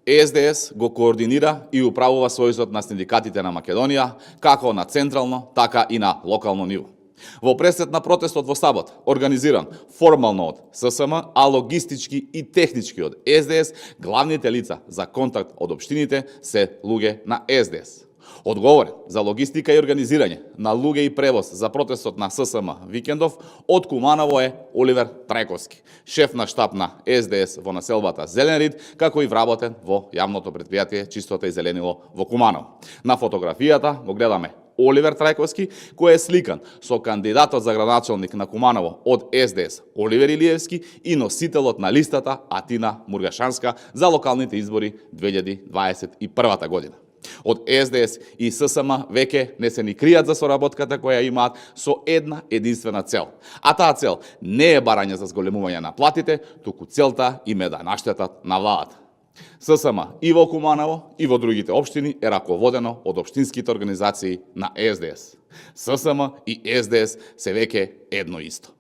СДС го координира и управува Сојузот на синдикатите на Македонија, како на централно, така и на локално ниво. Во пресет на протестот во сабота, организиран формално од ССМ, а логистички и технички од СДС, главните лица за контакт од општините се луѓе на СДС. Одговорен за логистика и организирање на луѓе и превоз за протестот на ССМ викендов од Куманово е Оливер Трајковски, шеф на штаб на СДС во населбата Зелен Рид, како и вработен во јавното предпријатие Чистота и зеленило во Куманово. На фотографијата го гледаме Оливер Трајковски, кој е сликан со кандидатот за градоначалник на Куманово од СДС Оливер Илиевски и носителот на листата Атина Мургашанска за локалните избори 2021 година. Од СДС и ССМ веќе не се ни кријат за соработката која имаат со една единствена цел. А таа цел не е барање за зголемување на платите, туку целта им е да наштетат на владата. ССМ и во Куманово и во другите општини е раководено од општинските организации на СДС. ССМ и СДС се веќе едно исто.